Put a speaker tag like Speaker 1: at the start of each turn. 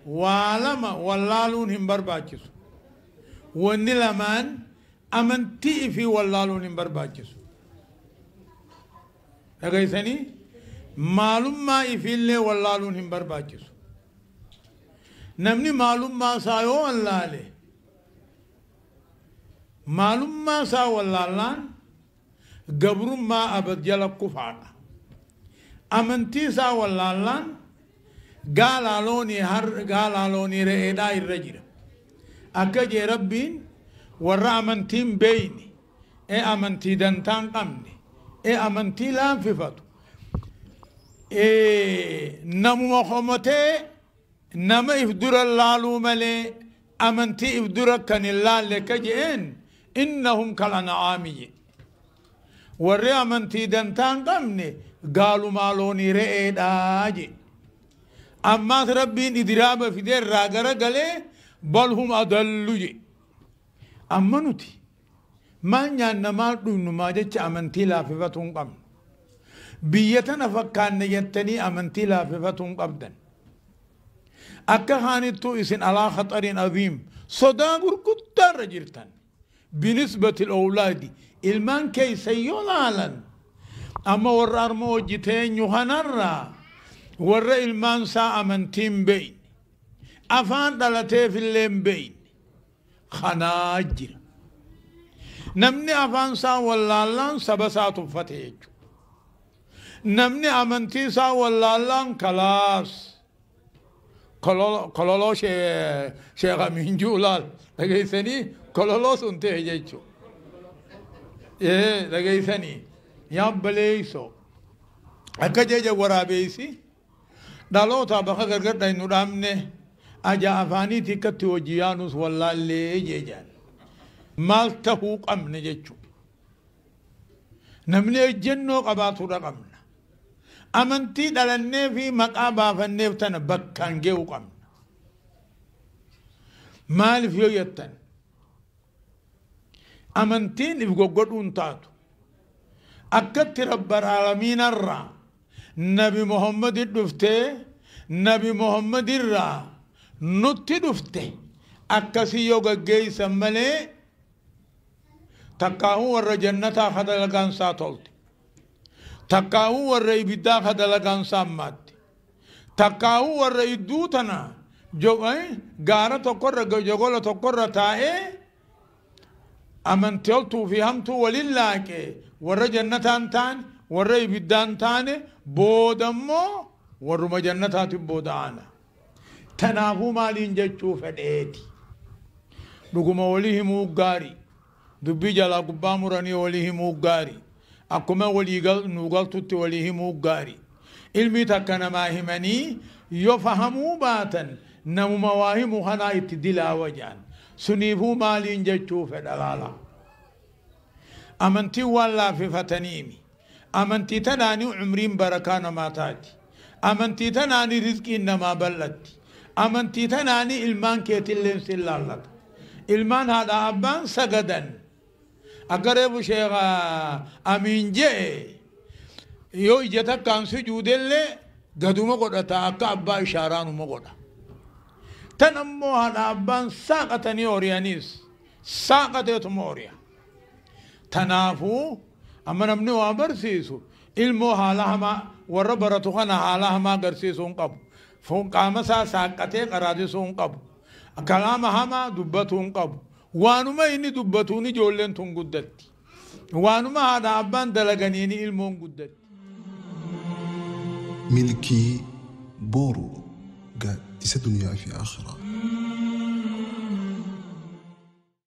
Speaker 1: Waa lama wallaaluun hin barbaachisu. Wanni lamaan amantii fi wallaaluun hin barbaachisu. Dhageessanii maalummaa ifiillee wallaaluun hin barbaachisu. Namni maalummaa isaa yoo wallaale, maalummaa isaa wallaallaan gabrummaa abad jala kufaadha. Amantii isaa wallaallaan gaalaa loonii har gaalaa loonii re'eedhaa irra jira. Akka jee Rabbiin warra amantiin beeyne, ee amantii dantaan qabne, ee amantii laanfifatu, namuma homotee nama if dura laaluu malee amantii if dura kan hin laalle akka je'een innahum kal an'aami jedhe. Warri amantii dantaan qabne gaalumaa loonii re'eedhaa jedhe. Ammaas Rabbiin idiraaba fidee irraa gara galee bal hum adallu jedhe. Amma nuti maal nyaanna maal dhugnu maa jecha amantii laaffifatuu hin qabnu. Biyya tana fakkaanne jettanii amantii laaffifatuu hin qabdan. Akka kaanittuu isin alaa khaxarin aziim sodaa gurguddaa irra jirtan. Binisbati al-awlaadi ilmaan keessa yoo laalan amma warra arma hojii teenyu kanarraa warra ilmaan isaa amantii hin beeyne, afaan dhalateefillee hin beeyne kanaa jira. Namni afaan isaa wallaallaan saba isaa tuffate jechuudha. Namni amantii isaa wallaallaan kalaas kololoo Sheekh Amiin Juulaal dhageessanii kololoo sun ta'e jechuudha. Dhageessanii yaabbaleessoo akka jeja waraabeessi dhaloota bakka gargar dhaynu dhaabne aja afaaniitii akkatti hojii yaanus wallaallee jeejaan maal tahuu qabne jechuudha. Namni ejjennoo qabaatuudha qabna. Amantii dhalannee fi maqaa baafanneef tana bakkaan ga'uu qabna. Maaliif yoo jettan amantiin if goggodhuun taatu akkatti Rabbal Aalamiinarraa Nabi Muhammadi dhuftee Nabi Muhammadirraa nutti dhufte akkasii yoo gaggeessan malee takkaahuu warra jannataa ka dalagaan isaa tolte, takkaahuu warra ibiddaa ka dalagaan isaa ammaatti, takkaahuu warra idduu tana gaara tokkorra jogola tokkorra taa'ee amantii toltuu fi hamtuu waliin laaqe warra jannataan taane warra ibiddaan taane boodammoo warruma jannataatiin booda aana. Tanaafuu maaliin jechuu fedheeti. Dhuguma walii himuu gaarii. Dubbii jalaa gubbaa muranii walii himuu gaarii. Akkuma walii nuu galtutti walii himuu gaarii. Ilmi takka namaa himanii yoo fahamuu baatan namuma waa himu kanaa itti dilaawa jedhan. Suniifuu maaliin jechuu fedha laala. Amantiin waan laaffifataniimi. Amantii tanaanii umriin barakaa namaa taati. Amantii tanaanii rizqiin namaa bal'atti. Amantii tanaanii ilmaan keetillee sin laallata. Ilmaan haadha abbaan sagadan. Akka reefu Sheekh Amiin je'e yoo ija takkaan sujuudellee gaduma godhata akka abbaa ishaaraanuma godha. Tan ammoo haadha abbaan saaqatanii horiyanis saaqateetuma horiya. Tanaafuu amma namni waa barsiisu ilmoo haala hamaa warra baratu kana haala hamaa agarsiisuu hin qabu. Qaama isaa saaqatee qaraasisuu hin qabu. Kalaama hamaa dubbatuu hin qabu. Waanuma inni dubbatuun ijoolleen tun guddatti. Waanuma haadha abbaan dalaganiin ilmoon guddatti.
Speaker 2: Milkii Booruu gaaddisa duniyaa fi akhiraa.